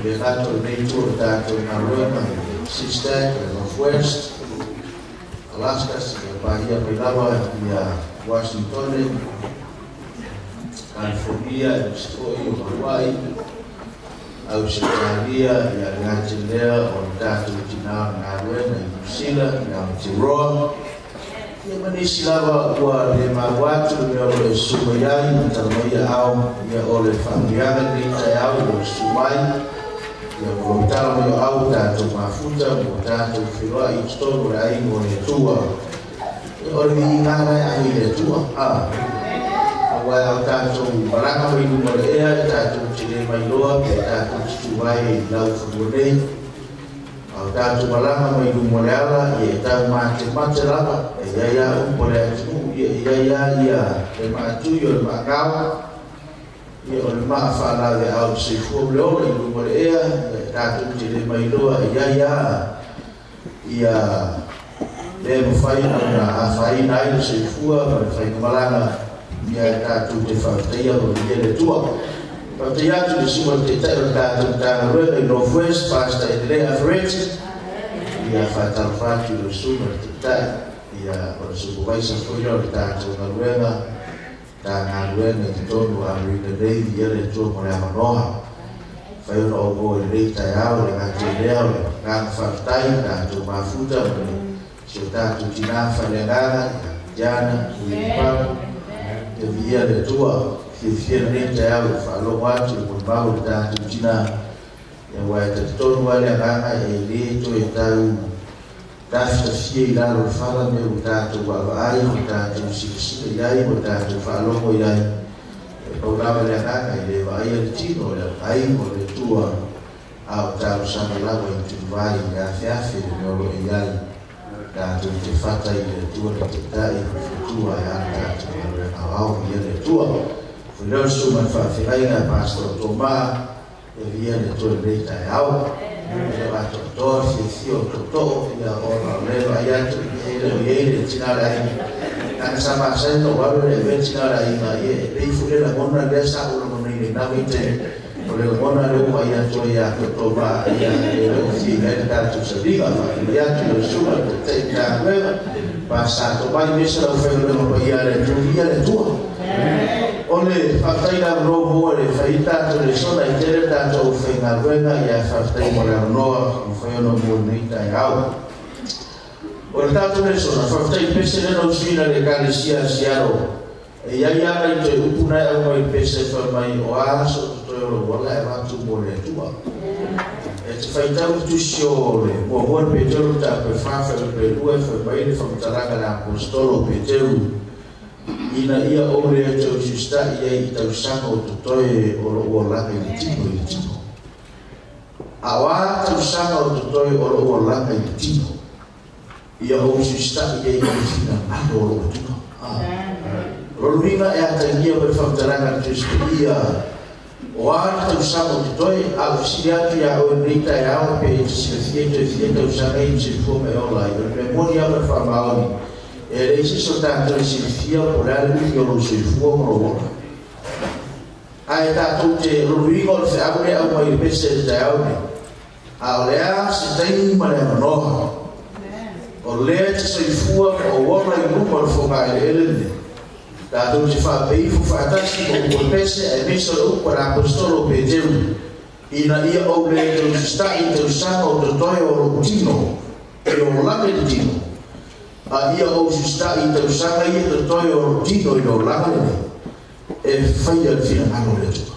Le gato nei tu o tātou galuega Sister, Northwest, Alaska, se paia mai lava ia Washington, California, e se foi o Hawaii, Australia, ia le ati lea o le tātou tina o galuega i New Zealand, i Aotearoa. Ia ma nisi lava ua le mau atu le mea o lo e su mai ai, ma tala mai au, ia o le faamuiaga lenei taeao o le su mai. Ia o lo tala mai o au tātou mafuta, mo tātou feloai i totonu o le aiga o le Atua. Ia o le viiga la e ave i le Atua. Aua au tātou malaga mai luma o le ea, e tātou te le mailoa, pe tātou te tu ai i laufanua nei. Au tātou malaga mai luma o le ala, ia e tau mate mate lava, e iai a upu o le atunuu, ia e iai a ia le maatui o le maagao, ia o le maa faalave au te soifua ma le ola i luma o le ea, ia e tātou te le mailoa, e iai a ia le mafai ona afaina ai le soifua ma le faigamalaga, ia e tātou te faafetaia ma viia le Atua. Faafetai atu le susuga le Taitai o le tātou Matagaluega i Northwest, Pastor Enele Afereti, ia faatalofa atu i le susuga le Taitai, ia o le supervisor foi lea o le tātou galuega, Matagaluega i totonu o Amerika nei, viia le Atua mo le avanoa. Fai ona ou o i lenei taeao, le gata i lea o le agaga faafetai, tātou mafuta ma le si o tātou tina faaleagaga, ia Diana, Uilipapu, ia viia le Atua. Fiafia lenei taeao i le faalogo atu le molimau o le tātou tina, ia ua e talitonu lava le agaga e le toe tau tafitafia i lalo o le fala mea ua tātou vaavaai, ua tātou silasila i ai, ua tātou faalogo i ai. E pau lava le agaga e le vaaia le tino o le aiga o le Atua, a o talosaga lava i tuluvai i le afeafe le mea o lo o i ai. Tātou te fata i le Atua le Taitai ma le Faletua e ala tātou galuega aoao, viia le Atua. Foi lea o le susuga i le faafeagaiga a Pastor Tomaa, e viia le Atua i lenei taeao. E le atoatoa le fiafia o tootoo, ia ona o lea e vaai atu e le o i ai le tina o le aiga. Leaga sa masani ona ou alu e le avea le tina o le aiga, ia e pei foi le lagona lea sa ou lagona i lena vaitaimi. O le lagona lea ua vaai atu ai ia Tootoo, ia e le o fia i ai le tatou saliga. Faafetai atu i lau susuga i le Taitai Matagaluega, Pastor Tomai, aemaise lau faigaluega paia a le Atua, viia le Atua. O le faafetai le avanoa mo le fai tātou lesona i tele tātou faigaluega, ia faafetai mo le avanoa mafai ona mo lenei taeao. O le tātou lesona, faafetai pese lena usuina le Ekalesia a Siaro. E iai ala i toe upu na e au mai pese fai mai o a aso totoe o lou ala e avatu mo le Atua. E te faitau le tusi o le muamua le Peteru le tapu e fa fai o le lua e fai mai le faamatalaga le apostolo o Peteru, ina ia ou le tausista'i ai i tausaga o totoe o lou olaga i le tino i le tino. A o a tausaga o totoe o lou olaga i le tino, ia ou sista'i ai i le finagalo o lou Atua. O lona uiga e atagia mai le faamatalaga a le Tusi Paia, o a le tausaga o totoe, a ou fesili atu iā oe lenei taeao pe e te silafia i toe fia tausaga i soifua ma e ola ai. O le mea moni lava le faamaoni, e leai se isi o tatou e silafia po o le a le umi o lou soifua ma lou ola. Ae tatou te lona uiga o le feau lea e aumai i le pese i le taeao lenei, a o le a se taimi ma le avanoa o lea e te soifua ma ou ola i luma o le fogaeleele lenei, tatou te faapeifo faatasi ma upu o le pese aemaise o le upu a le apostolo o Peteru, ina ia ou le tausita'i i tausaga o totoe o lou tino e olaga i le tino, a ia ou sisita'i i tausaga ia totoe o lou tino i le olaga lenei, e faia le finagalo o le Atua.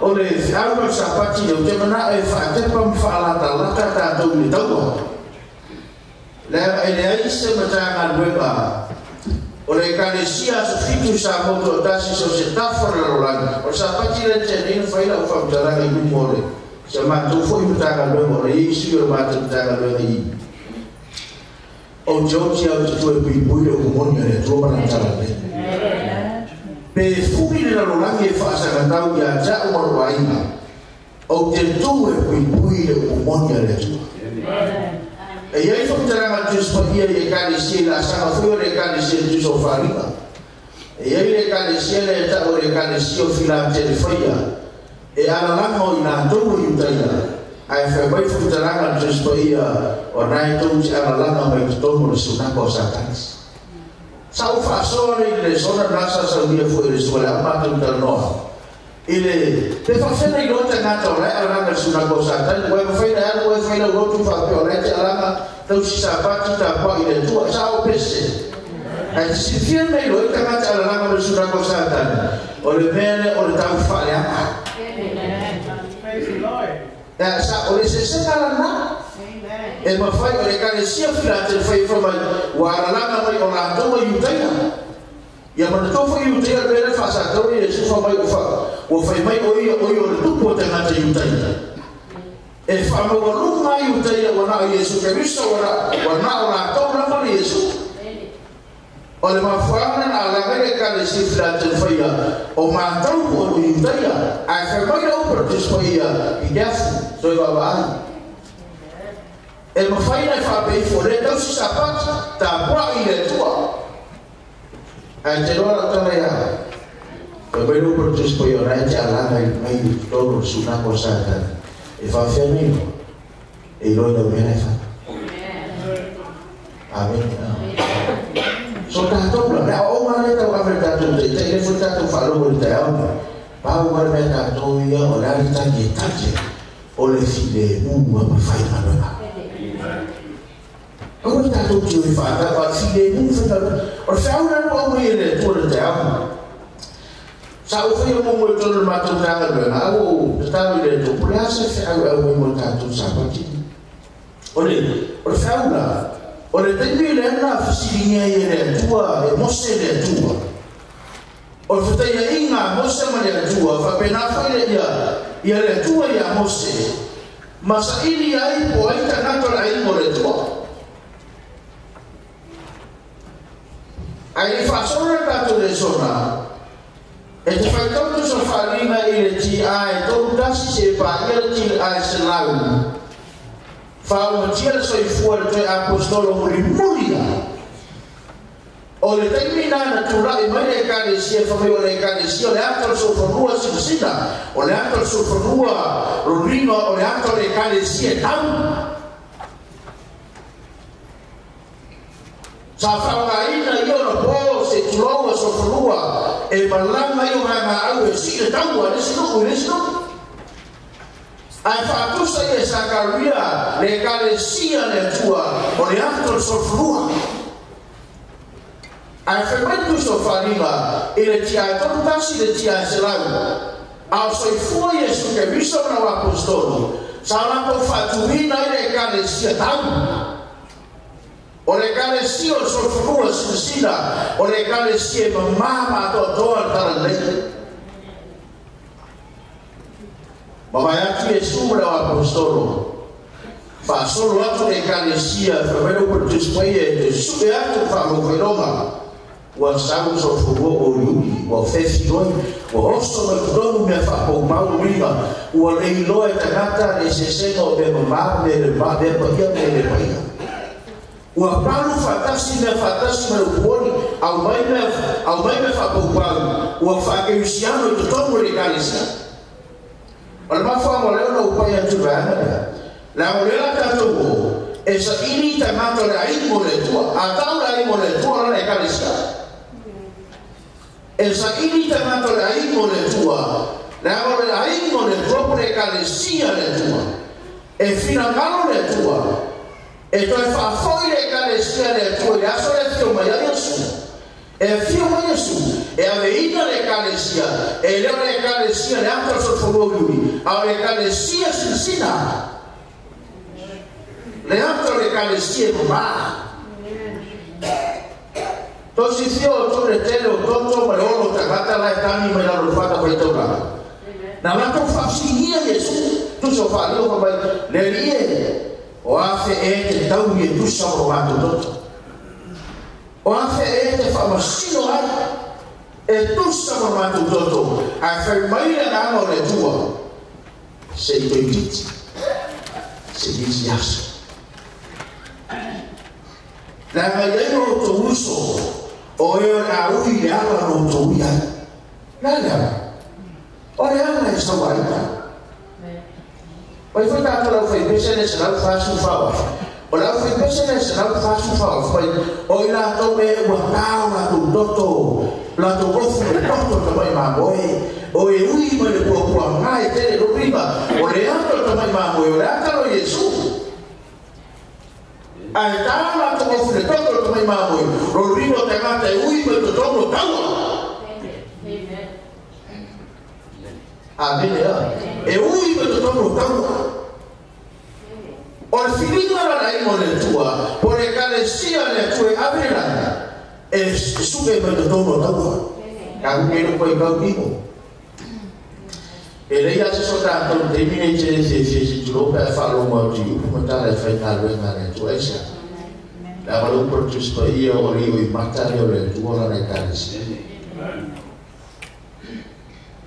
O le feau ma le Sapati, ou te mana'o e faatepa ma faalatalata tatou i le taua. Leaga e leai se Matagaluega o le Ekalesia Aso Fitu i Samoa Tuatasi so o se tafa o le lalolagi. O le Sapati lea na tea nei na fai lau faamatalaga i luma o le si a matou foi Matagaluega, o le i ai sui o le matou Matagaluega i Ou te oti au i te toe puipui le upu moni a le Atua ma Lana tala lelei. Pe fuli le lalolagi e faasagatau ia te a'u ma lou aiga, ou te tū e puipui le upu moni a le Atua. E i ai faamatalaga a le Tusi Paia i Ekalesia i laasaga foi o le Ekalesia i le Tusi o Faaaliga. E i ai le Ekalesia lea e ta'u o le Ekalesia o Filatelefaia. E alalanga o i latou o Iutaia ae fai mai faamatalaga le Tusi Paia o na e tou te alalanga mai totonu o le sunaga o Satani. Sa ou faasoa le i le lesona lena sa saunia foi e le susuga i le Aoga matou talanoa i le pe faafena iloa tagata o la e alalaga i le sunaga o Satani ua e mafai ona e alu oe fai lau lotu faapea o la e te alaga tausi Sapati tapuai i le Atua. Sa ou pese. Ae te silafia le mea iloa ai tagata alalaga ma le sunaga o Satani o le mea lea o le tau faaleaga. Ea sa o le eseesega lena. E mafai o le Ekalesia Filadelefia fai mai ua alalaga mai o latou ma Iutaia. Ia manatua foi Iutaia le mea lea faasatau e Iesu fai mai ua fai mai o ia o ia o le tupu o tagata Iutaia. E faamaualuga ai Iutaia ua na o Iesu Keriso ua na o latou lava le Iesu. O le mafuaaga lena na alaga ai le Ekalesia Filadelefia o matou o Iutaia ae fai mai le upu a le Tusi Paia i te afu toe vaavaai. E mafai ona e faapea ifo o lea e tausi Sapati, tapuai i le Atua. Ae te iloa lau tala ia au, fai mai le upu a le Tusi Paia o lena e te alaga mai i totonu o le sunaga o Satani. E faafefea ona iloa? E iloa i lau mea la e fai. Amene. So tatou la, le aoaoga lea e tau ave i le tatou taitai, lea foi tatou faalogo i le taeao nei, pau lava le mea tatou ia o le a le tagi e tagi ai, o le filemu a ma fai galuega. Aua le tatou te o e faatau, a o le filemu faigaluega. O le feau lea ua aumai e le Atua i le taeao nei. Sa ou faia muamua i totonu o le matou Matagaluega, a ua ou tatalo i le Atua, po o le a se feau e aumai mo le tatou Sapati nei. O le, o le feau la, o le taimi lea na fesiligia ai e le Atua, e Mose le Atua. O le fetaiaiga a Mose ma le Atua, faapena foi le, ia, ia le Atua ia Mose, ma saili ai po o ai tagata o le aiga o le Atua. Ae i faasolo le tatou lesona, e te faitau tusa faaaliga i le TI 31 seia paia le TI 100. Faaumatia le soifua i le toe Aposetolo mulimuli la. O le taimi na na tulai mai le Ekalesia fai mai o le Ekalesia o le ata o le soifanua silasila, o le ata o le soifanua lolina, o le ata o le Ekalesia e tau. Sa faaaogaina ia ona po se tulou a soifanua e malaga ai o vaegaau e sii le taua i le isi nuu i le isi nuu. Ae faatusa ia e Sakaria le Ekalesia a le Atua o le ata o le soifanua. Ae fai mai le Tusi o Faaaliga i le tiae 31 i le tiae 100, a o soifua Iesu Keriso ma nau Aposetolo, sa latou faatuina ai le Ekalesia tau. O le Ekalesia o le soifanua silasila, o le Ekalesia e mama ma atoatoa le talalelei. Mavae atu Iesu ma le Aposetolo, faasolo atu le Ekalesia, fai mai le upu a le Tusi Paia e toe sue atu le faamaufailoga, ua sau le soifanua ua uliuli, ua fefiloi, ua oso mai totonu mea faapaupau uiga, ua le iloa e tagata le eseesega o mea mama, mea le mea paia, mea le paia. Ua palu faatasi mea faatasi ma le upuoli, aumai mea, aumai mea faapaupau, ua faakeusiano i totonu o le Ekalesia. O le mafuaaga o lea ona ou pai atu i le vaega lea, leaga o lea la tatou o, e saili i tagata o le aiga o le Atua. A tau le aiga o le Atua, o lana Ekalesia. E saili i tagata o le aiga o le Atua, leaga o le aiga o le Atua po o le Ekalesia a le Atua. E finagalo le Atua e toe faafoi le Ekalesia a le Atua i le aso lea e afio mai ai Iesu. E afio mai Iesu e aveina le Ekalesia, e le o le Ekalesia le ata o le soifanua uliuli, a o le Ekalesia sinasina. Le ata o le Ekalesia e mama. Tosi fia o tou le tele o toto ma le olo o tagata la e tagi mai lalo o le fata faitaulaga. Na latou faafesiligia Iesu, tusa o faaleo fai mai, Le Alii e, o a fea ea e te taui e tusa ma lo matou toto? O a fea ea e te faamasino ai e tusa ma lo matou toto? Ae fai mai le Agaga o le Atua, Se i toeitiiti, se i isi aso. Leaga i ai lo outou uso, o e o le a ui i le ala na outou ui ai. O le a le ala? O le ala e sauaina. Oi foi tātou lau whai pese le se lau whasu whawa. O lau whai pese le se lau whasu whawa whai. O i lātou e ua tau lātou toto. Lātou ofu le toto ta mai māmoe. O e ui mai le pua pua ngai tele ro rima. O le ato ta mai māmoe. O le ata lo Iesu. Ai tā lātou ofu le toto ta mai māmoe. Ro rima te ngata e ui mai te tono taua. Amene a. E ui mai te tono taua. O le filinga la lai mo le tua, po le kalesia le tua e avelanga, e suke mai te tono taua. Ka huke no i kau kimo. E lei ase so tātou te mine te se se se tulo pe whalongo au te upu matara e whai ngā luenga le tua esa. La walo protus pa ia o le oi matari o le tua la le kalesia.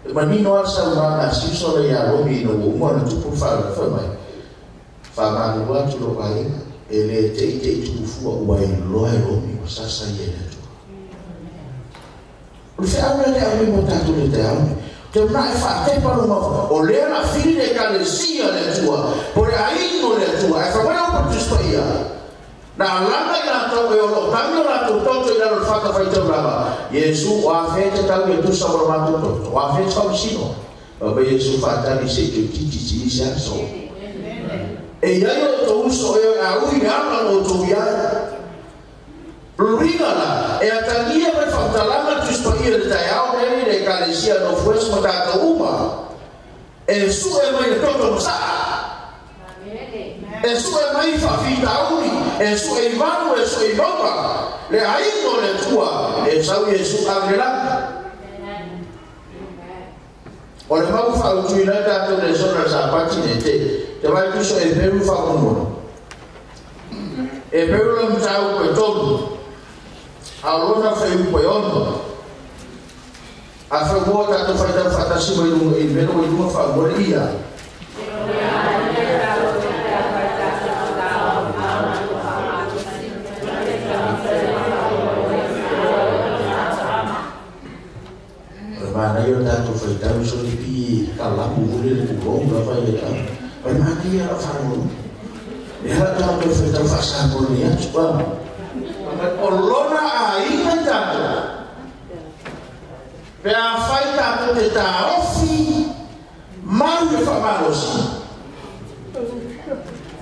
E manino a sauranga siso le ia romi ino o umua na tupu whaala whai mai. Whamanu atu lo paenga, e le te i te i tupu fua ua i loa e romi o sasa i e le tua. O le whaau le au mo tātou le te au. Te mna e whaatepa no mafu. O lea na whiri le kalesia le tua. Po le aingo le tua. E whamai au patuspa ia. Na alanga i rātou e olo tangi o rātou toto i lalo le whaka whaitau lava. Iesu o a whete tau e tusa o mātou toto. O a whete whausino. Papa Iesu whaatani se te titi ti isi aso. E iai o tō uso e a ui le ana no tō iai. Luringa la, e atangia mai whakatalanga tuspa ia le tai ao nei le kalesia no fues ma tātou uma. E sue mai le toto masaa. E sue mai whawhitauri, e sue i vanu, e sue i maunga. Le aingo le tua, e sau Iesu avelanga. O le mau whautui nei tātou le sona sa pati nei te. Te vai tuso e peru whakumono. E peru la mtau koe tolu. A lona whai upo e ono. A whai mua tātou whaitau whatasi mai runga i mero i runga whaamore ia. O le mana ia tātou whaitau so ni pi ka lapu ule le kurong la whai le tau. O le mana ia la whaamore. E hara tātou whaitau whaasāmore ni atu pa. O lona a inga tātou. Pe a whai tātou te tāofi mau le whamalosi.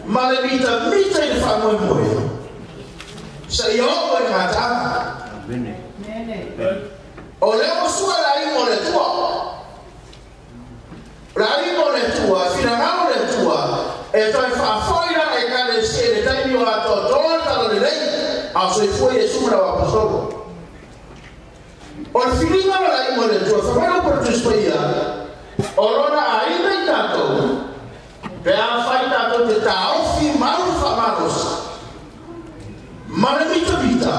Ma le mita mita i le whamoemoe. Sa i o e ngā tāma. O leo sua la ingo le tua. La ingo le tua, whinangao le tua. E toi whaafoira e kale se le taimi o ato toa talo le lei. A so i fua Iesu mana wa apostolo. O le whiringa la ingo le tua, whamano por ia. O lona a ina i tātou, pe a whai tātou te tāofi mau whamalosi. Mana mita mita,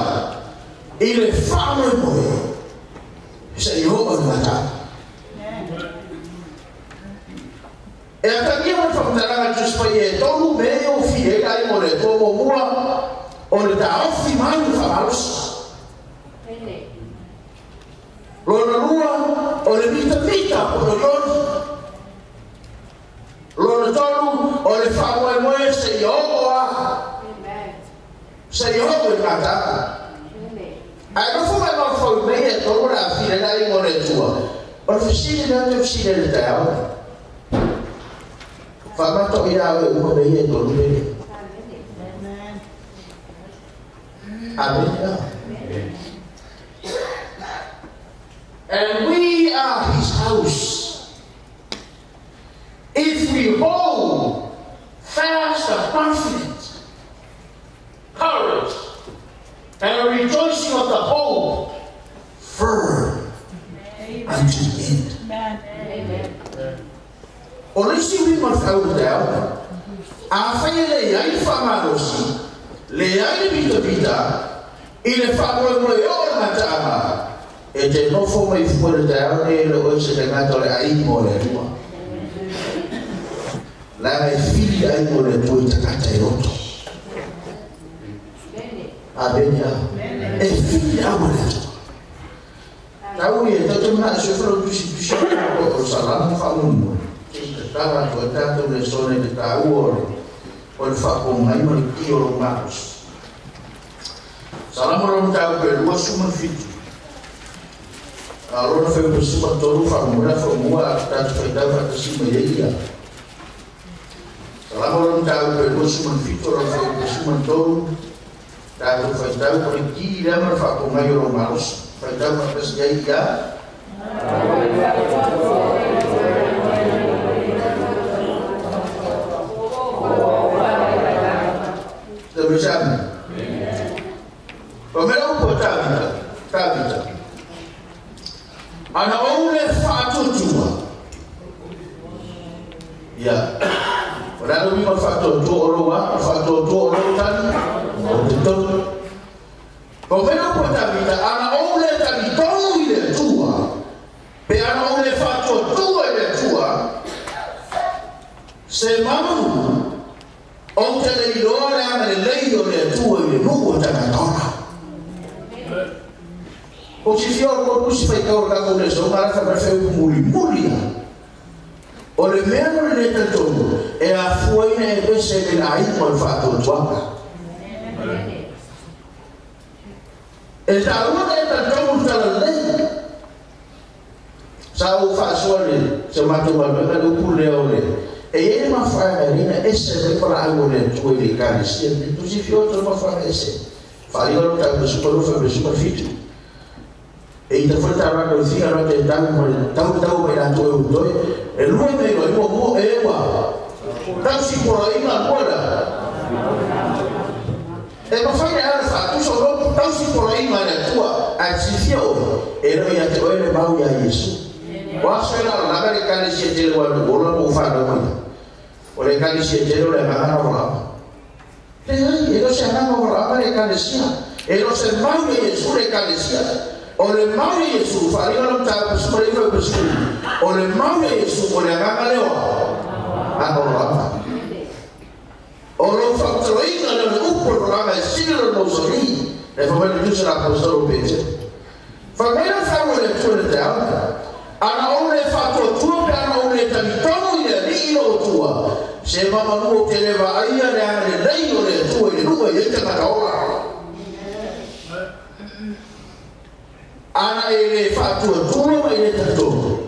i le whamoemoe, sa i hoa o ngā tātou. E atangia mai whakataranga tuspa ia e tolu me e o whie e lai mo le tō mō mua, o le tāofi mau whamalosi. Lona lua, o le mita mita o le loni. Lona tolu, o le whamoemoe se i o a. Se i o e ngā tātou. Ai nofo mai mawhau mei e tolu rā whire lai mo le tua. O le whisiri nā te whisiri le te ao. Whamato i rā e uma mei e tolu mele. Amen. And we are his house. If we hold fast the confidence, courage, and the rejoicing of the hope firm unto the end. Amen. O le si ui mawhau te ao, a whai le iai whamalosi, le iai le pita pita, i le whamoemoe o le mataama, e te nofo mai fua le te ao ne le oe se te ngata o le aingo le rua. La ngai whiri aingo le tua i takata e roto. Amen ya. E whiri au le tua. Tau ia tau te mana e soifalo tusi tusi o salamu whaungu. Te tatara atu e tātou le sone le tāua o le whakongai ma le ki o lo maus. Salamu ro mtau pe 27. A rona whai pasuma toru whakamura whamua a tātou whaitau whatasima ia. Salamu ro mtau pe 27 rona whai pasuma toru tātou whaitau o le ki lea ma le whakongai o lo maus. Whaitau whatasima ia. Te Pamela upo Tavita. Ana oule whaatutua. Ia. O lalo mima whaatutua o roa, whaatutua o roa tani, o te tonu. Pamela upo Tavita, ana oule tani tonu i le tua. Pe ana oule whaatutua i le tua. Se mamu, o te leiloa le anga le lei o le tua i le nuu o tangatona. O si fia o kopu si whai kau rako le so mara whakarwheu muli mulia. O le mea no le leta tonu, e a fuaina e pese le ai mo le whaatuatuanga. E tā ua e tonu tala lei. Sa o whaasua le, se mātou malmema le upu lea o le. E e mawhaanga rina ese me para ai o le tua i le kānesia. Tu si fia o tō mawhaanga ese. Whaariwa lo tau mesupa lo wha mesupa fitu. E i te whaita raka o whia raka e tau mai tau tau mai rātou e utoi. E lua mei roi mua mua e ewa. Tau si pora inga lua. E mawhaina ara whaatusa o ropu tau si pora inga le atua. A si fia oe. E roi a te oe le mau ia Yesu. O aso e la langa le kānesia tele wa ola mo whanau mai. O le kānesia tele o le angana o rama. Le ai, e lo se angana o rama le kānesia. E lo se mau ia Yesu le kānesia. O le mau ia Yesu, wharinga lo tāu pasuma le iwa pasuma. O le mau ia Yesu, o le anganga lewa. Anga o rama. O lo whautaloinga leo le upo o rama e sina lo mausali. Le whamai le tusa la apostolo Peter. Whamaina whau le tua le te auna. Ana o le whatuatua pe ana o le tangitono i le alii lo tua. Se mamanu o te lewa aia le anga le lei o le tua i le nua i e te mataola. Ana e le whatuatua ma i le tangitono.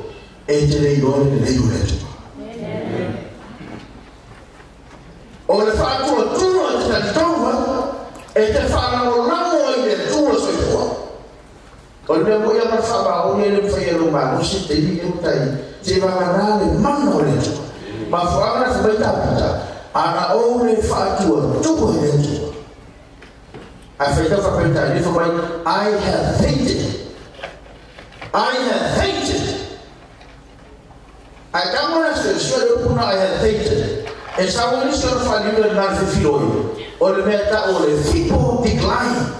E te lei loa le lei o le tua. O le whatuatua te tangitono e te whanangolamo i le tua soifua. O le mea mo ia mara whaabao ni ele mwhai alo manu se te ni e utai te wangana le mana o le tua. Ma whaangana whamai tāpita ana o le whaatua tuku he le tua. A whaita whakaita i le whamai I have fainted. I have fainted. A kamona se sua le upuna I have fainted. E sa wani se ora whaliu le nā whiwhiroi. O le mea ta o le whipo decline.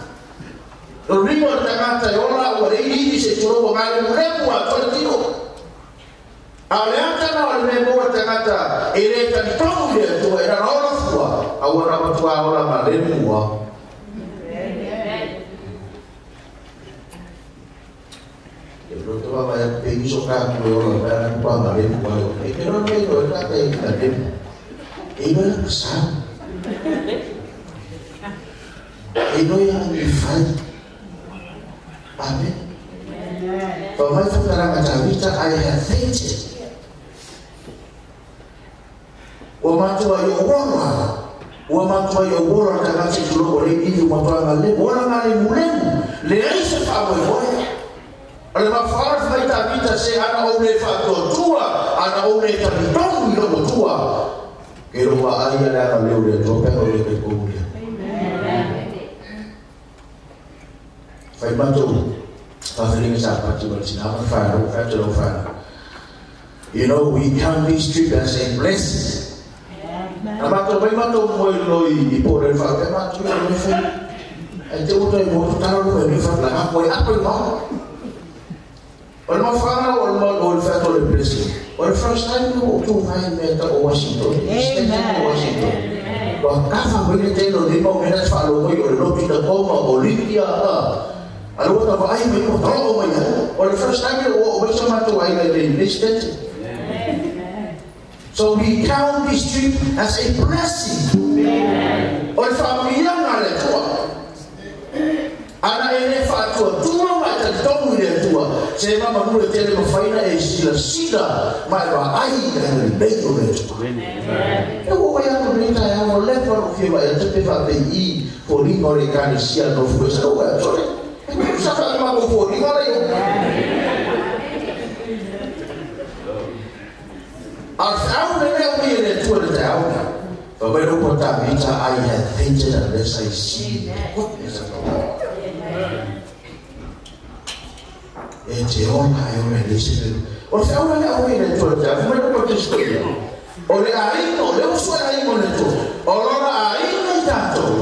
O ringo le tangata e ora ua reiri i se turo wa ngāre muremu a tore tino. A le atana o le mea moa tangata e re tani tongu i le atua e rana ora fua a ua ramatua ora ma le mua. E roto wa mai a peiso kā kue ora mai ana kua ma le mua. E te roa mei roa kata e ka le mua. E iwa la pasau. E noi a ni whai. Amen. But my whakaranga Tavita, I have fainted. Ua matua i o ora. Ua matua i o ora ka ngati turo o le iwi matua ngā lemu. Ora ngā lemu lemu. Le aisa whaamoi hoe. O le mawhaara whai Tavita se ana o le whaatuatua, ana o le tangitonu i loko tua. Ke roa ai a le anga leo le atua pea o le kai koulia. Whai mātou, whawhiringa sa patu wa tina whanau, whanau whanau. You know, we count this trip as a blessing. Na mātou, mai mātou moi loi i pōre whakapea mātou i loi whai. Ai te uto i mōtu taro loi i whakapea ngā koe apo i mātou. O le mawhanga o le mātou o le whanau le blessing. O le first time o tō whai mea ta o Washington. Amen. Washington. Wa kafa mai le tēno ni mau mena whaalo mai o le lotu na koma o Libya. Alo ta vai mai o tolo mai o the first time o o sa matou ai le le state. So we count this trip as a blessing. O le familia na le tua. Ana e le faatua tua mai talitonu i le Atua. Se ma manu le tele mafaina e silasila ma e vaai i le agalelei o le Atua. E ua vai atu nei taeao o lefa lou fia vaai atu pe faapei i foliga o le ekalesia nofu e sa ua e atole. E sa faamatou foliga lea. A le feau lele au mai e le Atua le taeao. Fa mai le upu a Tavita, I have fainted unless I see the goodness of the Lord. E te ola e ola e le se le. O le feau lele au mai e le Atua le taeao. Fa mai le upu a Kristo ia. O le aiga, o le uso e aiga o le Atua. O lona aiga i tatou.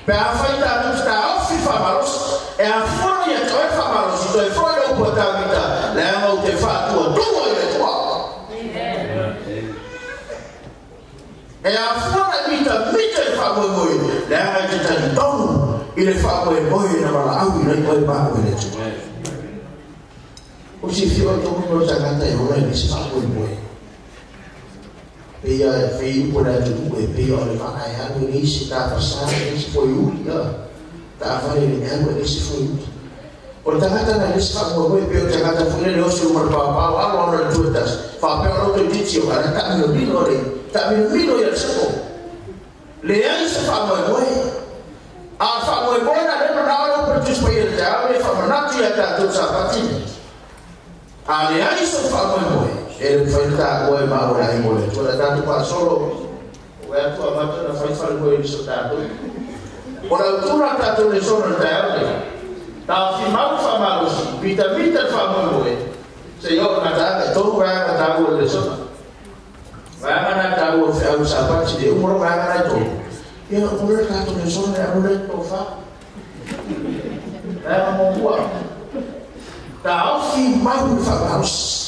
Pe a fai tatou te taofi faamalosi. E afua ia toe faamalosi. Toe foi le upu a Tavita. Leaga ou te faatuatua i le Atua. E afua na mita mita i faamoemoe. Leaga i te talitonu i le faamoemoe na valaau i lai oe maua i le Atua. O silafia oe tonu o le tagata e ola i le se faamoemoe. Peia e fei upu le atunuu e peia o le vaa e alu e leai se tafasa e leai se foiuli taavale i le alu e leai se foiuli. O le tagata na e leai se faamoemoe pei o le tagata foi lele osi uma le paopao alo alo i le tua e tasi faapea o lau toeitiiti o ana taamilomilo le taamilomilo ia le soko. Leai se faamoemoe. A o le faamoemoe na lea manao le upu a le Tusi Paia i le taeao lenei e faamanatu ia tatou Sapati nei. A leai sou faamoemoe, e le mafai ona taua e maua le aiga o le Atua. O le a tatou faasolo, ua atu amata ona fai falemoe i nisi o tatou. O le autura a tatou lesona i le taeao lenei, taofimau le faamalosi, mitamita le faamoemoe, seia oo ina taga e tolu vaega taua o le lesona. Vaega na taua o le feau i le Sapati, le uma loa vaega na e tolu, ia ona uma lea o le tatou lesona e alu lea i le tofa. Vaega muamua. Taofi mau le faamalosi.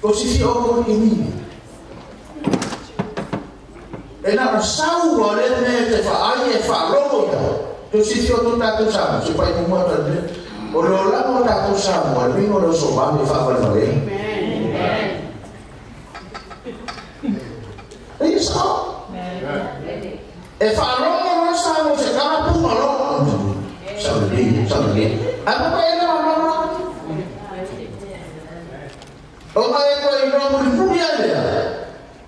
Tou silafia outou i mimi. E na ona sau loa lea mea e te vaai e faalogo ia. Tou silafia outou tatou Samoa, se pai muamua atu le mea. O le olaga o tatou Samoa, le uiga o le oso vave e faavalevalea. E ia sao. E faalogo loa le Samoa i se tala puga loa. Sao lelei, sao lelei. Ae mo e le malamalama. O nga e koe iloa mulimuli a lea.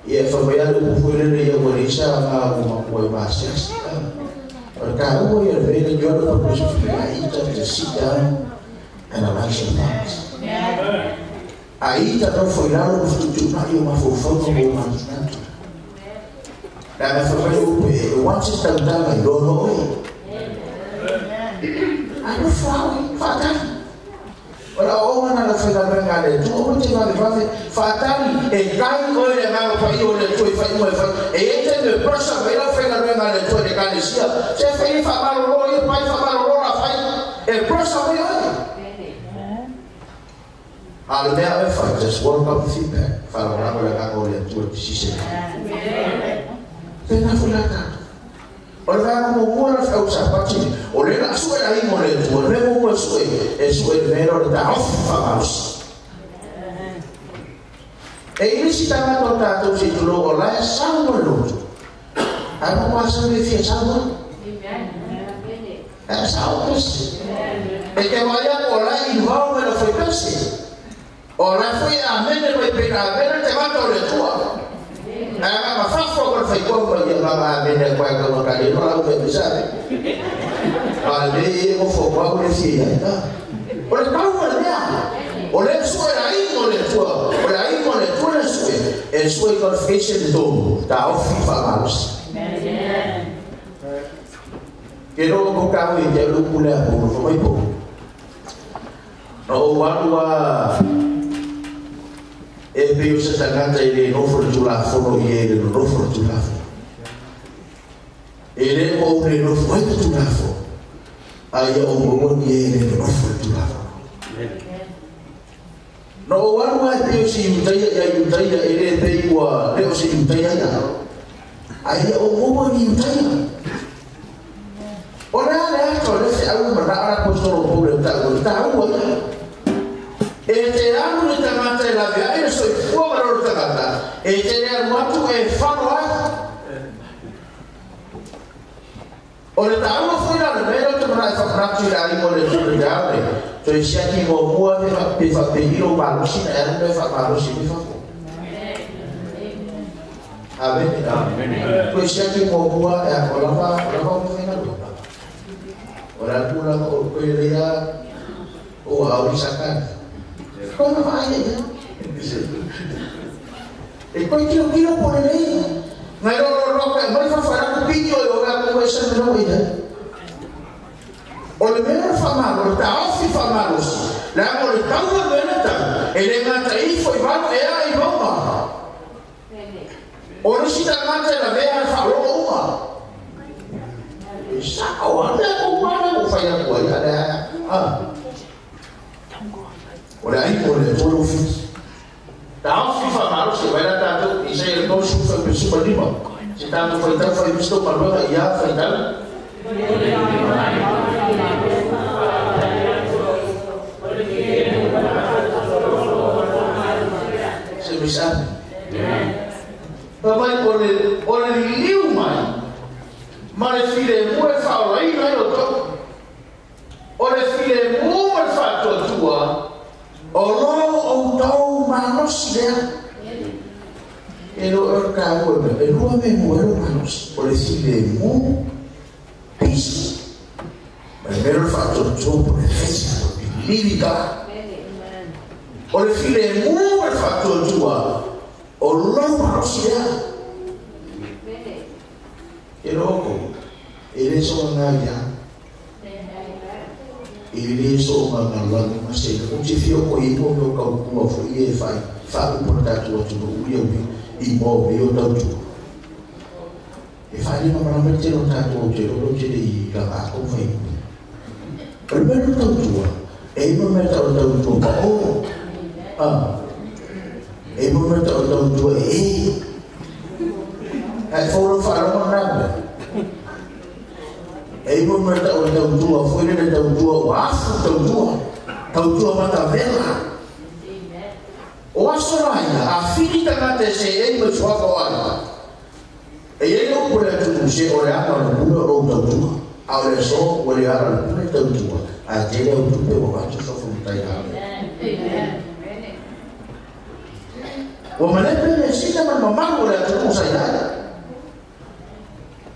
Ia e fai mai a le upu foi lele ia ua leai sa aga ua makua i maasiasi. O le taua ia le mea le Jono pa pese fai mai a ita to sit down and analyse your thoughts. A ita nofo i lalo ma fetuutuunai o mafaufauga mo manatunatu. Leaga e fai mai le upu e once se tautaga iloa loa oe. A nofo lava oe, faatali. O le aoaoga na le faigaluega a le Atua, aua e te vavevave, faatali, e kai oe le Agaga Paia o le Atua i faaiuga e fai. E i ai taimi e pressure mai ai lau faigaluega a le Atua i le Ekalesia, se fai ia faamalolo ia pai, faamalolo la fai, e pressure mai oe. A o le mea oe fai, just welcome feedback, faalagolago le Agaga o le Atua i te sise. Pēnā foi la tatou. O le vaega muamua la feau Sapati nei, o lea o le a sue le aiga o le Atua, le mea muamua e sue, e sue i le mea lea o le taofi faamalosi. E i le isi tagata o tatou se i tulou o la e sau ma le loto, ae mo masani e fia sau ai. Ae sao pese. E te vaai atu o la e involve le fai pese. O la foi e amene mai pe na amene te tagata o le Atua. Ae aga ma fafo ko le faitoa ma ia ma amene a koe ka ka le no la u me sabe. A le e mo fo pa o le fia ia. O le tau o le mea. O le sue la ingo le Atua. O le ingo le Atua le sue. E sue qualification le tonu. Ta ofi faamalosi. Ke loo ko ka ui te upu lea po fa mai po. Na ou alu a e pei o se tagata e le nofo le Tulafono i e le nonofo le Tulafono. E le o ou le nofo ai le Tulafono, a ia ou maua ni e le nonofo le Tulafono. Na ou alu a e pei o se Iutaia ia Iutaia e le pei ua le o se Iutaia ia, a ia ou maua ni Iutaia. O le a le ato o le feau e manao mana ala apostolo Paul e ta o ta ua e te alu le tagata e lave ai le soifua ma lona tagata e te le alu atu e falo ai o le taua foi la le mea o te mana e whakanatu i le ai mo le tule te au le toe siaki mo mua pe whapehiro malosi na e alu me whamalosi me whafo. Amen. Toe siaki mo mua e a o lava o whainga lua. O la pula o koe lea o au i sakana. Koe ma whaia ia. E koe kilo kilo po le lei. Ngai ro ro ro kai mai whawhara ku piki o i ora ku e sa mena ida. O le mea whamalo, le taofi whamalosi. Le amo le taua mena tau. E le ngata ifo i valo e a i mauma. O le sita ngata e la mea whalongo uma. E saka o ane ko mana o whai aku ai ale a. O le ai o le tolo fiti. Taofi whamalosi, wai la tātou, i sa i le tau sufa pe supa lima. Se tātou whai tau whai misto paluaga ia whai tau. Se misani. Papai o le liliu mai, ma le file mua e whaolaina ai o tau. O le file mua ma le whaatuatua, o lo o tau malosi lea. E lo e ka ua me, e lua me mua e lo malosi. O le file mua, peace. Ma le mea o le whaatuatua po le faith, po le believe God. O le file mua ma le whaatuatua, o lo malosi lea. E loko, e le so ngā ia. E le so ngā ngā langu ma se. O te whio ko i mo meo kau kua fo i e whai. Wha upo tātu atu no ui au i mo meo tautua. E whai le mamana me te no tātu o te roro te le i la ngā kau whai. O le mea no tautua, e mo mea tau tautua pa o. E mo mea tau tautua e e. Hai fōro whaaronga nā. E mo mea tau tautua, foi le tautua, o afu tautua, tautua matavela. O aso raia, a whiri tangata e se e ma tuaka o ai. E e o pule atu se o le ana le pule o rou tautua. A o le so, o le ana le pule tautua. A te le o tupe o atu so futai ale. O malepe le sita man mamalu o le atu kusa i ai.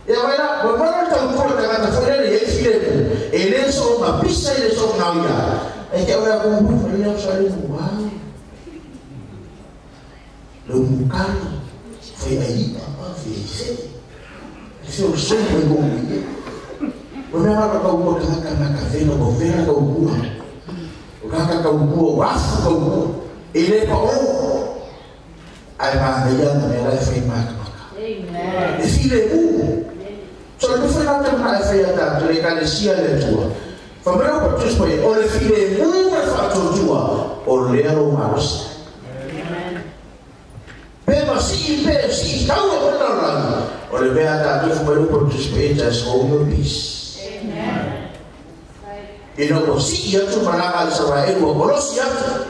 Ia vai lá, o mano tautua tangata foi le e file e le so ma pisa e le so na ia. E ke o ya ko mo le o sa le mo. Le mukali foi aí a foi se. Se o so mo go ni. O me ha ka o ka ka na ka vena go vena ka o ku. O ka ka o ku o afu ka o. E le pa o. Ai ma ia na me la foi ma ka. Amen. E file u. So le foi na tama e fai ata le kalesia le tua. Fa mea o tus foi o le file mu ma fa tua o le ro maros. Pe ma si pe si tau o na la. O le mea ta tu foi o tus pe just hold your peace. Amen. E no si ia tu malaga Israel o bolosi atu.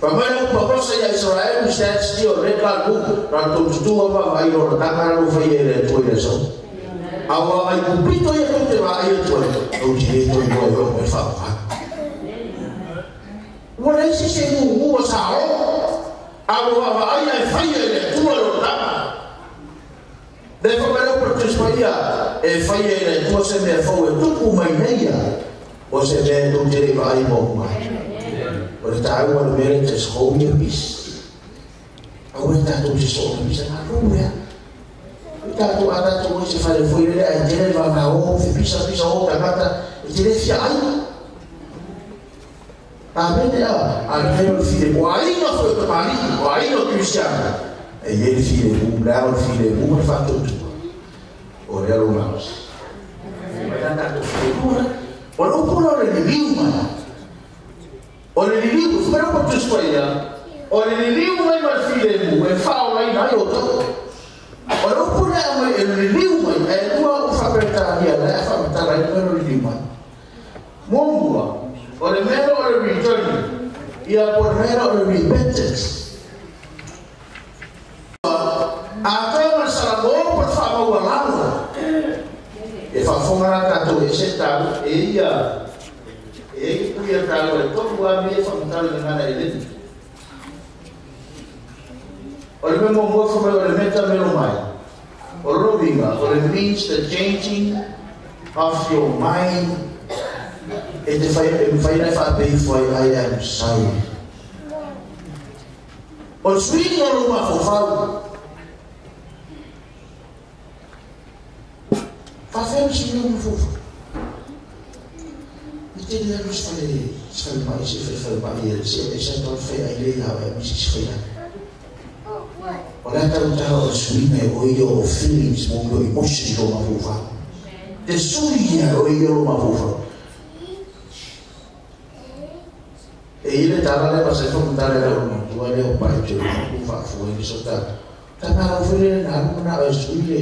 Fa mea o paposa ia Israel stand still le ka ku ra tu tu ma vai o ta ka ro fai le tu le so. Awa ai kupito ia ko te vai o tu o te to i o me fa fa. Ua le se se mu mu sa o. Awa vai ai fai le tu ro ta. De fa mea o tu ia e fai le tu se me fa o tu ku mai nei ia. O se me tu te vai mo mai. O le tāua le mere te hold your peace. Au e tātou se so na pisa ngā rū ea. O tātou a tātou o se whare foi rere ai tere wā ngā o fi pisa pisa o tangata e tere fia ai. A mene a, a le mea o le file o aina foi o te mali, o aina o Kristiana. E ie le file mu, le ao le file mu, le whātautua. O le alo maos. O le upura o le liliu mai. O le liliu, whakamau pa tuspa ia, o le liliu mai ma le file mu, e whaolaina ai o tau. O le upu lea mai e le liliu mai, e lua o whaperetania, le a whamatara i mea o le liliu mai. A toa ma le salamo pa le faamaualalo. E faafofoga la tatou e se tau e ia e ia talo e tolu a me faamatala le gana e leni. O le mea muamua fa mai o le meta melo mai. O le rovinga, o le means the changing of your mind. E te whai, e mwhai nei whaapei fwai, I am sorry. O le suiga o lo mafaufau. Whawhea suiga o mafaufau. I te rea no se whale mai, se whale mai, e se tau whai ai le hau e misi se whai. O le tau tau o suiga e o ia o feelings mo o emotions o mafaufau. Te suiga o ia o mafaufau. E ile tala le pasai fo mutale le o tua le o pai te o whaafua i so ta. Ta mara o fele na alu na o sui le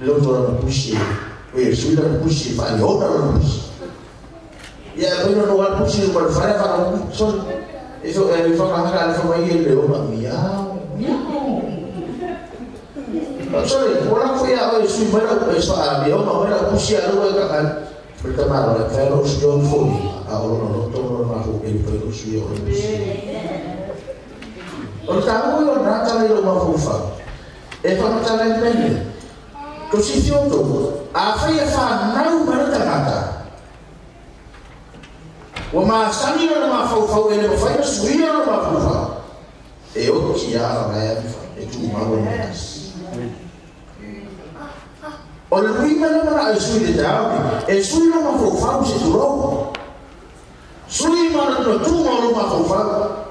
le o na pusi. O e sui na pusi fa le o na pusi. Ia ko no wa pusi o fa fa o so e so e fa ka ka le fa mai le o na miau. Miau. Sorry, wala ko ya o sui mai o so a mi o ma na pusi a ro ka ka. Pertama, o le o John Foley, a o no to no ma ho e pe o sui o O le tahu o nata le o mafufa. E fa mata le mene. To si fioto, a fai e fa nau mai tangata. O ma sani o mafufa e le fai sui o mafufa. E o ki a ra e fa e tu ma o mas. O le prima le mana e sui le tau e sui o mafufa se tu ro. Sui ma no tu ma o mafufa.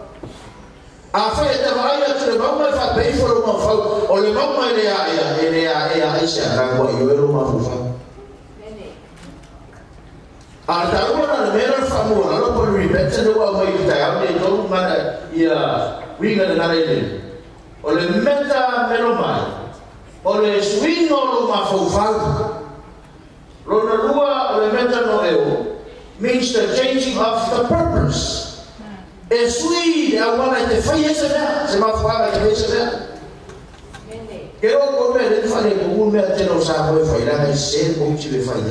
A fai e te vaai atu le mauma e whapeifo le maufau, o le mauma e lea e lea e a ese a rangua i oe lo maufau. A le taua na le mera le whamua, lalo po le repente le ua mai ki tai au nei tolu ngana ia winga le ngana i le. O le meta melo mai, o le suinga o lo mafaufau. Lona lua o le meta no eo, means the changing of the purpose. E sui e awana i te whai e se mea, se mafuaga i te whai se mea. Ke o koe mea, le te whai e kuku mea tēnā o sā koe whai ranga i se mou ti le whai.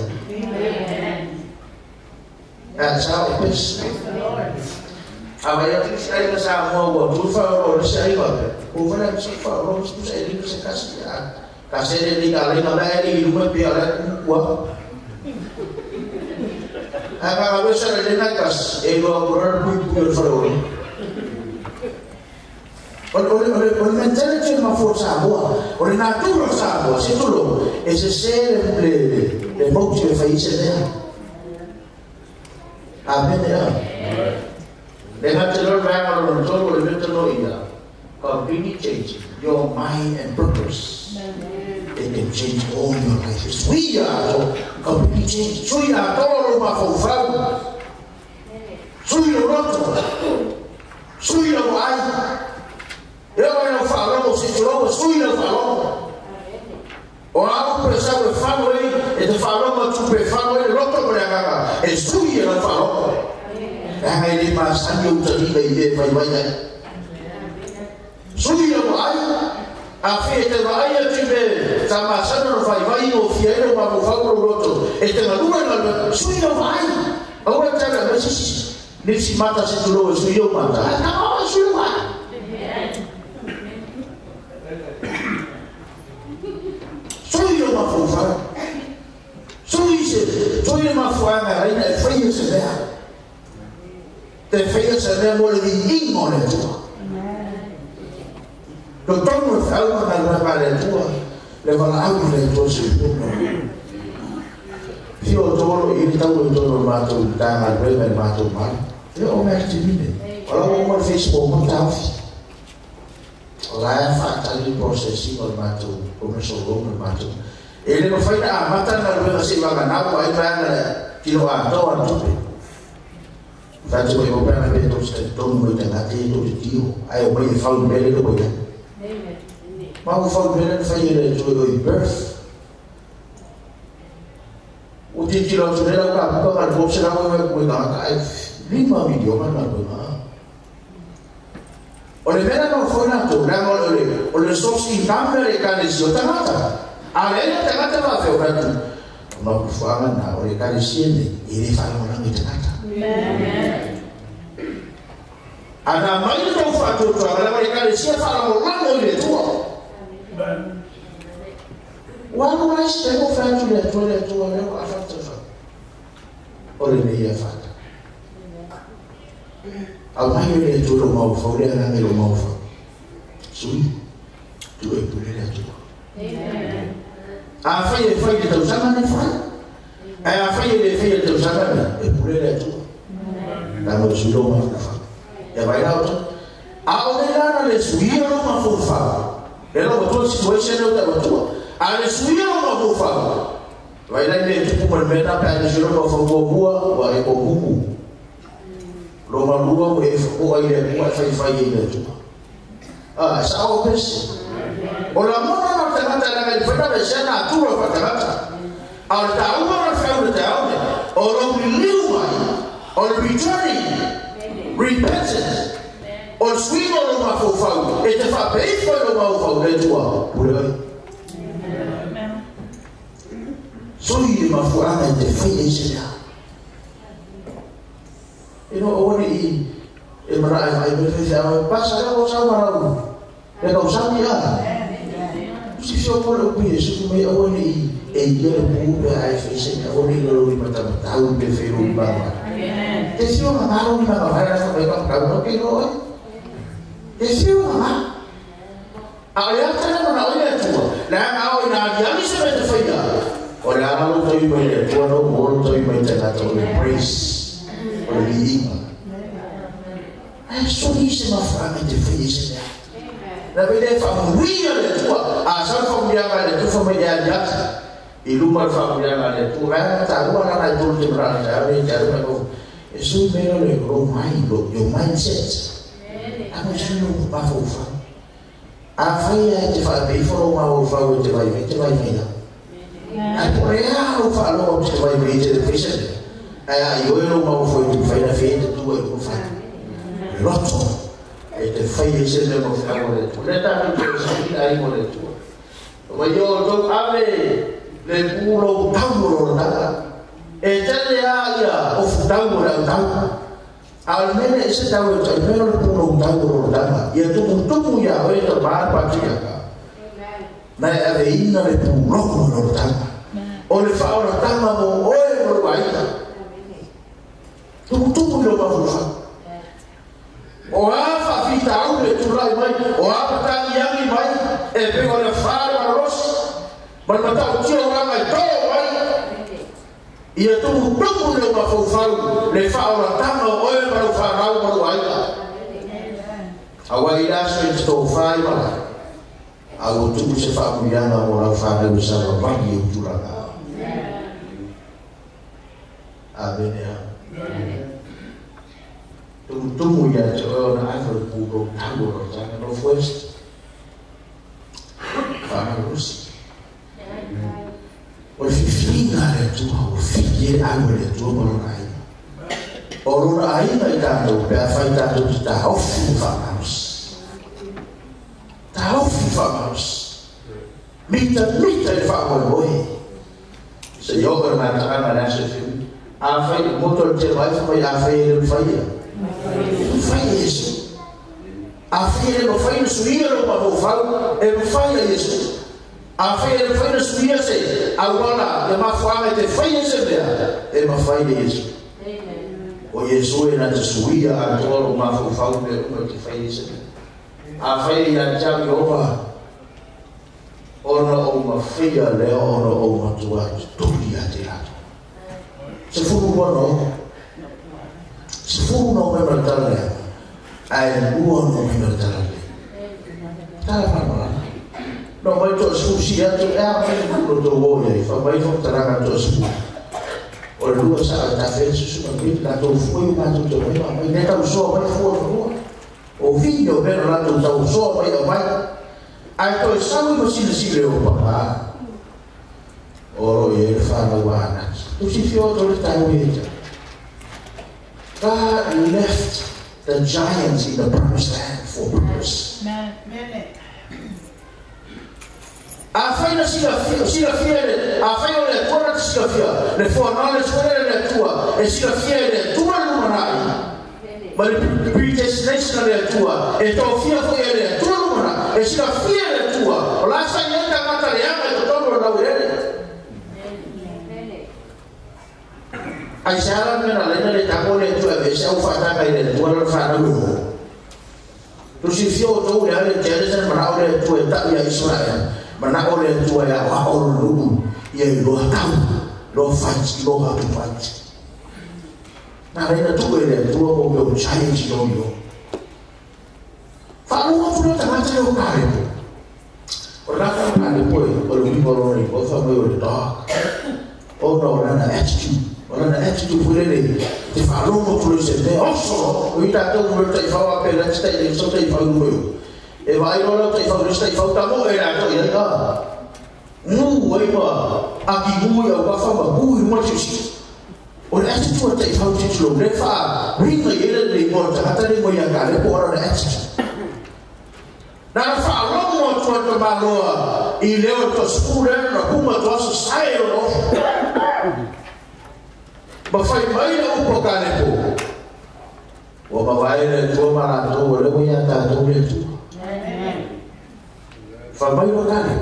A sā o pes. A vai atu si ai na sā mua ua, tu whai o le se ai wape. O whai se whai o le se ai se kasi. Ka se le ni ka lenga mea e ni rume pe ala kukua. A ka wesa le lena kas e loa kura pui pui o whare ore. O le mentality ma fo Samoa, o le natura Samoa, se tulo, e se se le mauti le whai se mea. Amen ea. Le ngā te lor vanga lo tolu le meta no ia. Completely change your mind and purpose. It can change all your life. Sui a completely change. Sui a tolo lo mafaufau. Sui lo roto. Sui lo ai. E o ai no whaalogo si tulogo. Sui lo whaalogo. O au presau e whango e e te whaalogo atu pe whango e roto mo le agaga. E sui e lo whaalogo. E hanga i le maasani o utalina i e vai vai ai. Sui lo ai. A fie te vaai atu me ta masana no whai vai o fia ero ma mo whau roto. E te ngalua ngalua, sui no vai. Aua tala, me sisi, nisi mata se tulo e sui o mata. A ta o sui o vai. Sui o mafufa. Sui se, sui o mafuanga reina e whai e se mea. Te whai e se mea mo le vingingo le tua. Lo tono e whauma ngā rua ngā le tua, le wala au le tua se puno. Fio toro i le tau e toro mātou tā ngā rua ngā mātou māu. E o mea te mine. O la o mea Facebook o taufi. O la e whaatali processing o mātou, commercial loan o mātou. E le mawhaina a mata ngā rua ngā se wanga nau ai wanga tino a toa tupe. Whātu e mopena pe tō se tonu mo i te ngā te tō te tio. Ai o mai e whau mele le koe. Mau whau mele le whai e tō i birth. O te tira atu nera ka puka ngā tō se rā koe koe ngā ka e 5 miliona ngā koe ngā. O le mea na foi na tau langa o le source income le ekalesia o tagata. A le ina tagata ma feo katu. O mafuaga na o le ekalesia nei e le faalagolago i tagata. Ana mai le tau faatuatuaga lava le ekalesia faalagolago i le Atua. Ua alu ai se taimi o fai atu le Atua le Atua lea ua afa le tausaga. O lenei ia fata. Aumai le Atua lou maufau le agaga i lou maufau. Sui, tu e pule le Atua. Afai e fai le tausaga nei fai. Ae afai e le faia le tausaga nei, e pule le Atua. Leaga o le sui lou mafaufau. Ia vai la outou. A o le lana le suia lou mafaufau. Le lou matua situation lea o tau atua. A le suia lou mafaufau. Vai la i le tupu ma le mea na pe a le suia lou mafaufau muamua ua e komumu. Loma lua ua e whakoa i le Atua e whaiwhai i le Atua. Ah, sa o pese. O la mona na tangata langa i whaina le sena atura wa tangata. A o le tāua na whau le te aone, o lo liliu mai, o le returning, repentance, o le suiga o lo mafaufau, e te whapeifo i lo mafaufau le Atua, pule oi. Sui le mafuaga i te whai e se mea. E no aua ne i e marae mai me fe au pasa le o sa marau. Le kau sa mi a. Si fio ko le ku Yesu mai aua ne i e ia le pu pe ai fe se me aua ne i lo i mata tau pe fe ro ba. Te fio ma ma ni ma ma ra sa mai ka no ke no ai. Te fio ma a le ata na o le tua. La ma o ina dia ni se me te fa ia. O le ala lo toi mai le tua no mo lo toi mai te na to le praise. O le liiga. Ai soli se mafuaga i te fai se mea. Na vei le faamuia le Atua. A sa le faamuiaga le Atua fa mai le aliati. I luma le faamuiaga le Atua. Vai tāua lana i tolu te marana te ave te ave mai kofu. E sui mea le lo mai, lo your mindset. A mo sui lo mafaufau. A fai ai te whaapei lo mafaufau e te vai vai, te vai vai la. Ai po rea au whaaloa te vai vai te te fai se. Ai ai oi lo mafaufau i te whai na whai te tua i te whai. Loto e te whai e se mea mafaufau le Atua. Le tātou te sahi ai mo le Atua. O mai o tau ave le pūlo tau o lo tanga. E tele a ia o futau o le au tau. A o le mele e se tau e tau mea o le pūlo tau o lo tanga. Ia tumu tumu ia oe tau maa pātia ka. Na e ave ina le pūlo o lo tanga. O le whaora tanga mo oe mo le waita. Tumu tumu i lo mafaufau. O a whaafita au le tūrai mai, o a patangi angi mai, e pego le whare marosi, ma le matau tia o ranga i tō mai, ia tumu tumu le mafaufau, le whaoratanga o oe ma le wharau ma le waita. A wai aso i te tō whai mara, a ua tupu se whaamuianga mo rau whanau e sa rangi e uturanga. Amen ea. Tumu tumu ia te oe ona ave le pūro tau o lo tanga Northwest. Whamarosi. O le whiwhinga le Atua, o whiti e au le Atua ma lona aina. O lona aina i tātou, pe a whai tātou ki tāofi o whamarosi. Tāofi whamarosi. Mita mita e whamaroe. Se i oka ngā takanga le aso e whiu. A whai, moto le te mai whai, a whai e le whaia. Whai Yesu. A whai e le whai na suia lo mafaufau, e whai a Yesu. A whai e le whai na suia se, a uana, e mafuaga e te whai e se mea, e mawhai le Yesu. O Yesu e na te suia a toa lo mafaufau me uma te whai e se mea. A whai e ia te au Iova, ona o mawhia leo ona o matua tuli a te rato. Se furu wano, se furu no me maratara lea, ae lua no me maratara lea. Tala whanau. No mai toa se si atu e a mai kulo tō wō ia, wha mai whakataranga toa se furu. O le lua sa a ta whea susu ma pili, la tō fua i mātou te mai mai, ne tau soa mai fua whanua. O whini o mena la tō tau soa mai au mai. Ai toi sau i masile sile o papa. O ro i e le whanau anaki. Tu si whio tō le tau e te. God left the giants in the promised land for purpose. Afai na silafia le afai o le Atua na silafia le foreknowledge o le Atua e silafia le Atua lumanai ma le predestination le Atua e tofia foi le Atua lumanai e silafia le Atua o la sa ia tangata le anga e totonu o lau ele ai se ala mena lena le tako le Atua e se au whaatanga i le Atua le whanau o tu silafia o tau le ale te ale manao le Atua e tau ia Israel mana o le Atua ia wa o lugu ia i loa tau loa whaiti loa hatu whaiti nā reina tuku e le Atua o meo giant no yo whaalunga tuna tangata leo kārepo o raka o kārepo e o le wipa rona i kofa mai o le dog o na o lana attitude o lana attitude pulele te whaalunga tuna i se mea oso o i tātou mura tai whawa pe la te tai le so tai whau moe e vai loa tai fau tai fau tamo e la to ia ka mu ai ma aki mu ia ka fa ma mu ma chi o le attitude tai fau chi lo le fa ringa ia le mo ta ta le mo ia ka le po ora le attitude na fa lo mo to to ma lo i le o to skure na kuma to so sai o ma fai mai o po ka le po o ma vai le to ma la to le mo ia ta to le tu fa mai o kale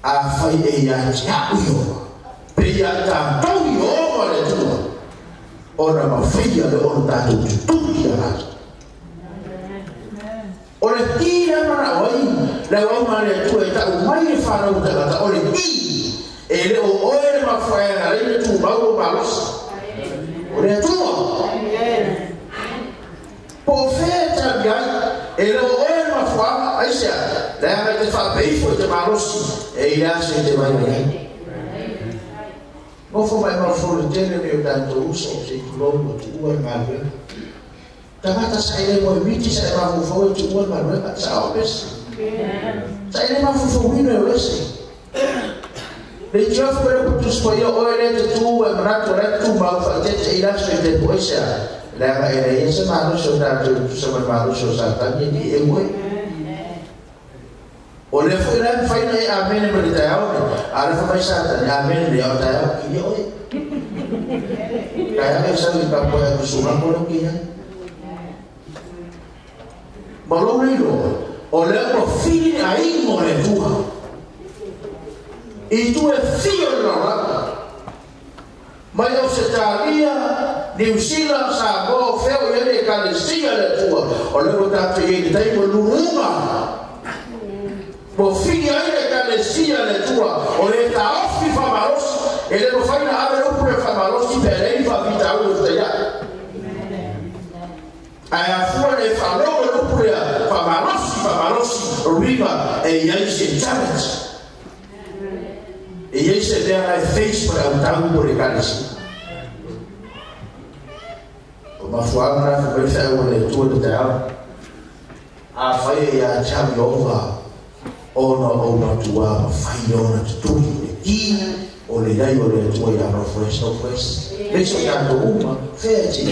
a fai e ia te au ioa pe ia tātou ioa le Atua ona mawhaia le ona tātou tutuli a rātou o le ki le mana o ai le au ma le Atua e tau mai le whanau tangata o le ki e le o oe le mawhaia le le tūmau o malosi o le Atua po whea tabi ai e le o oe le mawhaanga aisea le anga te whaapeifo i te malosi e i ase i te mai mai ai. Nofo mai mawhoro tele me o tātou uso o se tulou o tuua le maluega. Tangata sa ile mo miti sa e mafufau e tuua le maluega sa o pesi. Sa ile mafufau wino e wese. Le tiofu e putus po ia oe le te tuu e manatu le tu mau whaatete i laso i te poesea. Le anga e le ia se malosi o tātou tusa mai malosi o satani ni e moe. O le foi la whaina e amene ma le taiao ne. A le whamai satani amene le au taiao ki oe. Kaya e sau i kapoe a kusunga kono ki ai. Ma lo leilo, o le o whiri a ingo le tua. I tu e whio le raka. Mai o se tāria, New Zealand, Samoa, Feo, i ele kalesia le tua. O le o tātou i le taimo lurunga. Mo whiri ai le kalesia le tua. O le taofi whamalosi. E le mawhaina ave upu le whamalosi pe rei whawita au e utaia. Ai afua le whalogo le upu lea whamalosi, whamalosi, rima e iai se challenge. E iai se mea lai face ma au tau mo le kalesia. O mafuanga na whamai whae o le tua le te au. A whai e ia te au ona o matua ma whai ona te tui le ki o le iai o le Atua ia no fresh no fresh le so tātou uma whea te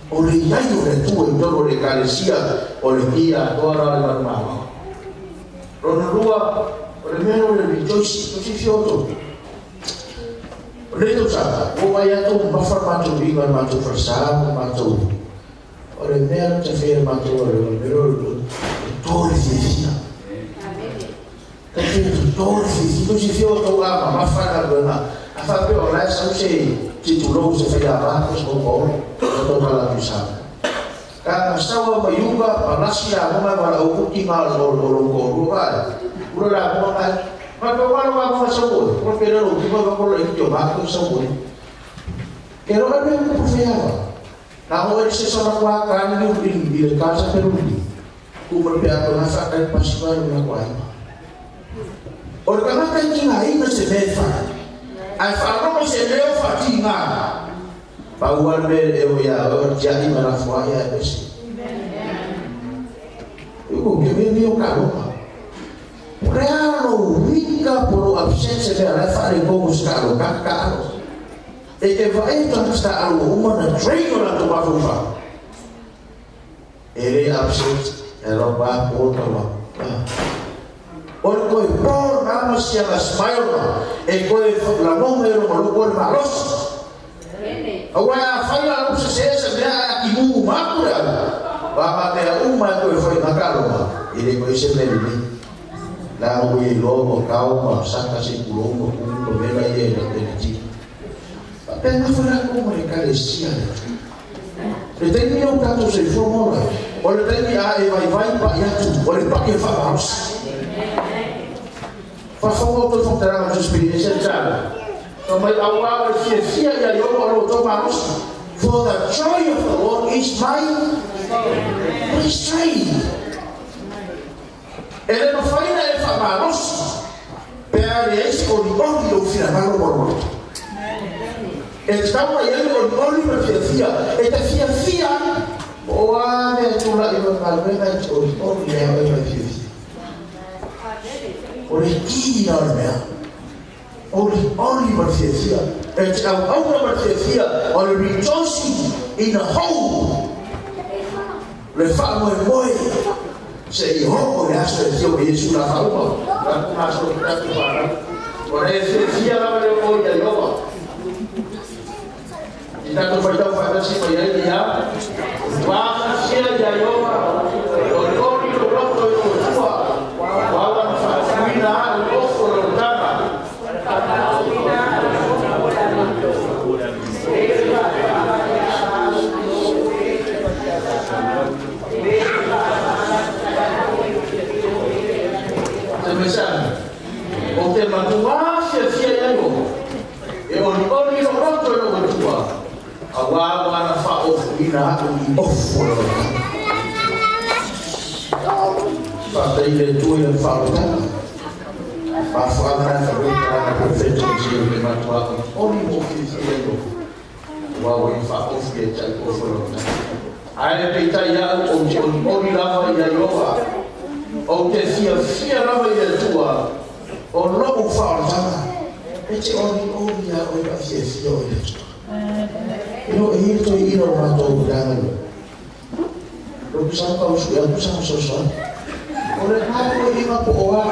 o le iai o le Atua i tonu o le kalesia o le ki a toa rā le manumawa rona lua o le mea o le rejoice o si fioto o le tau saka o vai atou mawha mātou inga mātou whasaa mātou o le mea te whea mātou o le mea o le tōre whiwhia. Te whia te tōre whiwhia. Tu si whio tau ama mawhana koe A whapea o lai sau se titulou se whaia māko se kouka oro o tau kala tu sa. Ka ngasawa mayuga manasi a monga mara o kuki ngā o loko o rua. Ura la monga ngai. Mapa walo ngā monga sa koe. Kua pera ro ki mga kolo e ki o māko sa koe. Ke roa mea kupu wheawa. Nā hoa e se sona kua kāni ni i le kāsa peruli. Kumar pe ato ngā whakai pasiwa i ngā kwa ima. O le kangata i ki ngā inga se mea whai. Ai whanongo se leo whati ngā. Pauan me e o ia o tia i mana fua ia e pesi. Iku ke me mio ka loka. Realo wika polo upset se mea lai whare kongo se ka loka ka alo. E te wae tangata alo uma na drain o na tō mafufa. E le upset e lau wā kō tawa. O le koe pō nā ma sia la smile ma e koe la nonga e ronga loko le malosi. Aua a whai la lusa se esa mea a ki mū māku le au. Wā mā mea uma e koe whai makalo ma e le koe se mele ni. La hui e loa ma kau ma saka se kulo ma kumu ma mela ia e la pene ti. Pena whai rako ma le kare sia le. Le taimi au tātou se fua mola. O le taimi a e vai vai pa i atu. O le pake wha malosi. Whawhau au toi whaktaranga tu spirit e se tāna. Ka mai au au e fia fia ia i o alo tō malosi. For the joy of the Lord is my strength. E le mawhaina e wha malosi. Pea le eisi o ni ori o whina malo moro. E te taua i ai o ni ori ma fia fia. E te fia fia. O a mea tūra i ma maluenga i te ori ori e au e mai fia fia. O le ki na o le mea. O le ori ma fia fia. E te au auna ma fia fia. O le rejoicing in a hope. Le wha moe moe. Se i hoko le aso e fio me Yesu la whauma. La kuma so ki tatu whanau. O le fia fia lawa le o ia ioa. I tātou whaitau whaitasi mai ai ia. Wā fia ia ioa. O le ori o roto i o tua. Wā wana whaatuina a o ofo le otanga. Te mesana. O te matua fia fia ia ioa. E ori ori o roto i o tua. A wā wana whaofuina o i ofo le otanga. Whātai le tui le whaotanga. Whāwhanga wharoa na profeta o te o te matua o ori mo fia fia ia ioa. Wā wai whaofu e tai ofo le otanga. Ae peitai au o te ori ori lava ia ioa. O te fia fia lava ia tua. O lou whaotanga. E te ori ori ia oe pa fia fia o ia tua. Ino e hiri toi ino mātou kudanga lo. Lo kusang kau su ya kusang sosoan. O le ngā koe inga po oa.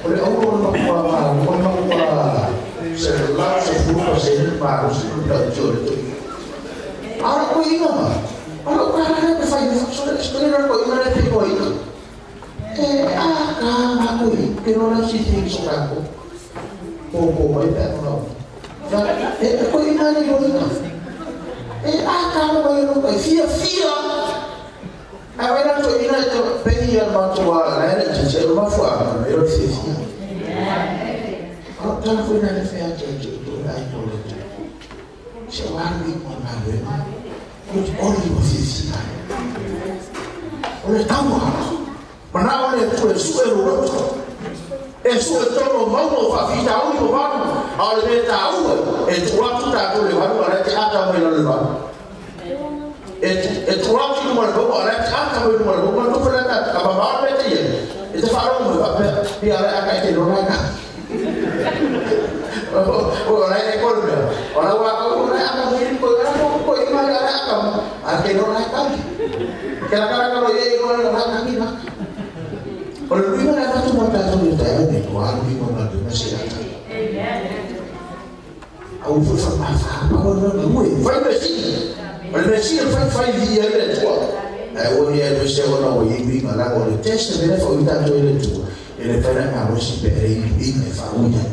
O le auro o le makua mā. O le makua se lau se furupa se hiri māro se furupa o tio le toi. Ara koe inga mā. Ara koe hara pe whai me whakasore. Spere rara koe inga re pe koe inga. E a ka ngā koe. Ke rora si te so kako. Ko ko mai pe ako nau. E koe inga re koe inga. E a ka mai ro kai fia fia. A vai na to ina te pengi al matua la era te te ma fua e ro fia fia. A ta fu na le fia te te to na i to le. Se wa ri mo na le. Ko ori mo fia fia. O le taua. Mana o le tu e su e ro to. E su e tono mauno fa fita uri o valu. A le me tāua e tu atu tātou le valu a te ata mai le valu. E tu atu le valu a te ata mai le valu. Ma tu fela ta ka ma me te ia. E te wharongo me whapea pi ara aka e te rora ka. O ora e kore mea. Ora wā ka ora aka mo ko ora mo ko i mai ara aka mo. A te rora ka. Ke la kara karo e ora ora ka ni na. O le luima na whatu mo tātou i te au me ko aru i mo ngā ma se ata. Au fui wha wha wha wha ue whai me sini. O le me sini whai whai vi ai le tua. Ai o ia le se ona o i mi ma la o le test me le wha i tātou i le tua. E le whaina ngā rosi pe e i me wha uia.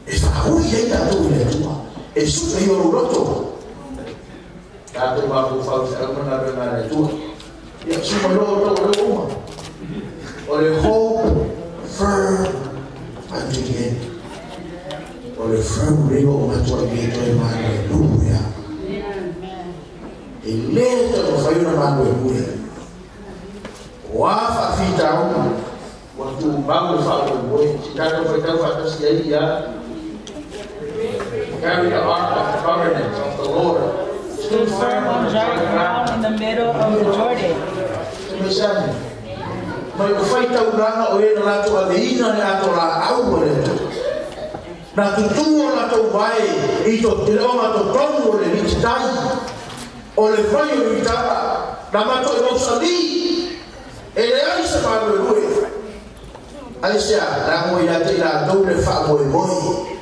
E wha uia i tātou i le tua. E suka i oru roto. Tātou mā ku whau te au mana re ngā le tua. Ia suma loo tau le uma. O le hope firm unto the end. O le firm ringo o matua i e toi mana e luia. E le te o whaiuna manu e mui. O a whawhita au, o tū mau e whao e mui. Si tātou whaitau whatasi ai ia. Carry the ark of the covenant of the Lord. Stood firm on dry ground in the middle of the Jordan. Te mai o whaitau ranga o ena lātou a le ina ne ato la au o le atu. Nā tutu o lātou vai i to te o mātou tonu o le rititai. O le vai o luitanga na mato e mausali e le ai se maluelue ai se a lango ia te ila tou le faamoemoe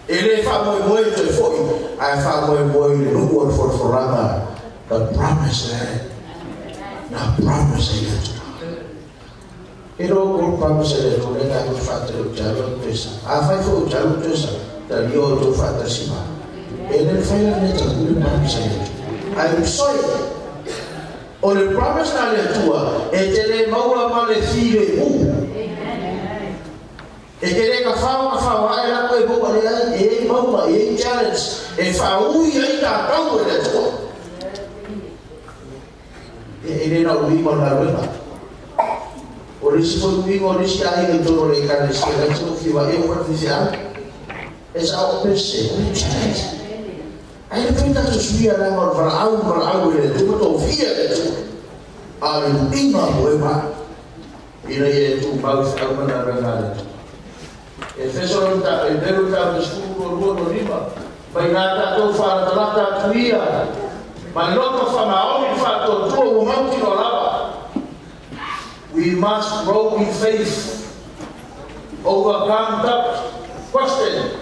e le faamoemoe toe fo'i ae faamoemoe i le nu'u o le folaforaga the promise land na promise e le Atua e lo ko promise le Atua le tatou faatali o talo toesa afai foi o talo toesa talia o tou faatasi ma e le mafai la mea talu le promise e le Atua ae usoi o le promise na le Atua e te le maua ma le filemu e te le ka whao ae lako e maua le ai e maua e challenge e whaui ai tātou e le Atua e le na ui ma na ruenga o le si foi uiga o le si aiga i tonu o le ekalesia lai te fiwa e o whiwhi au e sa o pese o le challenge ai le pui tātou suia langa o le valaau e le Atua tōfia e le Atua a le uiga mo e maa ina ia e tū mau whiau mana ruenga le Atua e feso ta e beru ta skulu no no lima mai nā tātou whāratalata atu ia mai loto whamaoni whātotua ua mauti no lava. We must grow in faith, overcome doubt, question,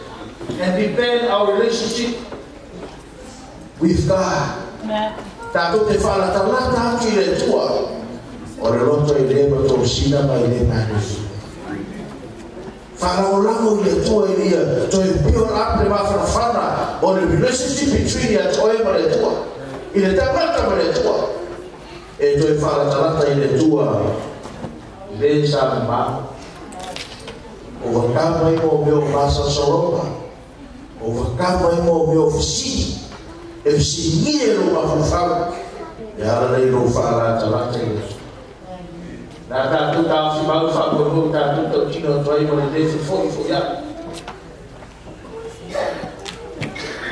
and depend our relationship with God. Tātou te whāratalata atu i le Atua o le loto i le ma tō sina mai le manufi. Whārangorango i le Atua i lia toe build up le mawhanawhana o le relationship between ia toe ma le Atua i le tangata ma le Atua e toe whāratalata i le Atua le sa mā o wakama i mō meo māsasaloga o wakama i mō meo fisini e fisini e lo mawhanawhana e ara nei lo whāratalata i le Atua. Nā tātou tāwhi mau whakono tātou tau tino toi mo le lefe foi foi ia.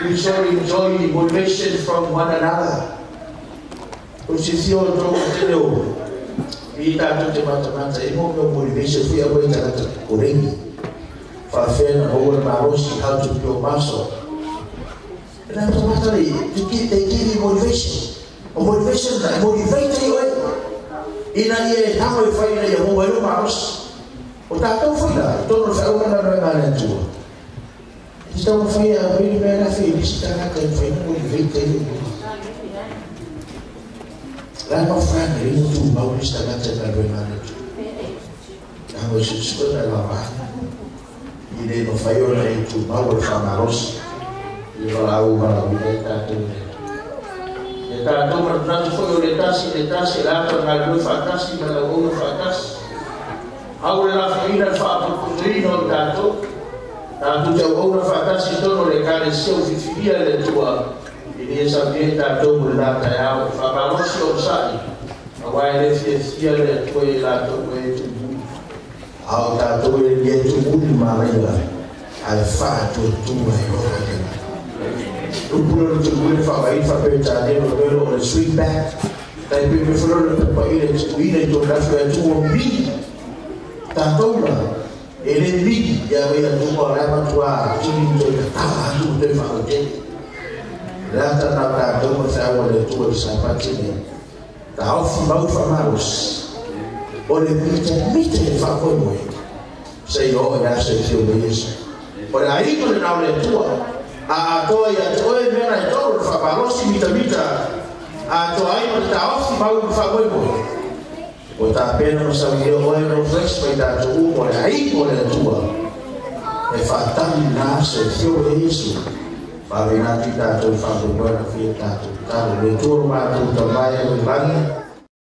We shall enjoy motivation from one another. O se fio tō te leo i tātou te matamata e mō meo motivation fui au e tangata korengi. Whawhena hoa marosi how to build muscle. E nā matamata le, they give you motivation. O motivation na, e motivate i oe. Ina ia e tango e whai ina ia hoa e marosi. O tātou whaina, tōno whaunga na roe ngā le Atua. E te tau whai a wei mea na whii nisi tangata e whaina motivate i oe. La no whana i tū mau nisi tangata e roe ngā le Atua. Tango e susukona la wahana. I le no whai ona e tū mau e whamarosi. I wala au wala wina e tātou nei. E tātou matunatu foi o le tasi, lāta ngā lua whaatasi, ma lau ona whaatasi. Au le lawhaina whaapuputuina o tātou. Tātou te au ona whaatasi tono le kare seo whiwhiria le Atua. I lia sa mea tātou mo le nā tai ao. Whamalosi o sai. A wai le whiawhia le Atua i lātou e tūmuli. Au tātou e lia tūmuli māreira. Ai whaatuatua e ora te ngā. Upula le tukuina whakai whapetane o le o le swing back. Tai pepe whanau le papa i le tukuina i tō rafu e tū o mini. Tātou la, e le mini ia wei a tū a rama tua tini toi ka tawa atu toi whakatene. Rata nā tātou ma whawa le tua le sapati nei. Tā ofi mau whamaros. O le mita mita e whakoi moe. Sei o e asa e whio me Yesu. O le aiko le nau le tua. A atoa ia te oe mea e toro le whapalosi mita mita a atoa ai ma te taofi mau le whamoemoe. O tā pena masau i oe no flex mai tātou umo le aiko le Atua. E whaatali nā se whio e Yesu. Whawinati tātou whamoemoe na whia tātou. Tātou le toro mātou tamai e langi.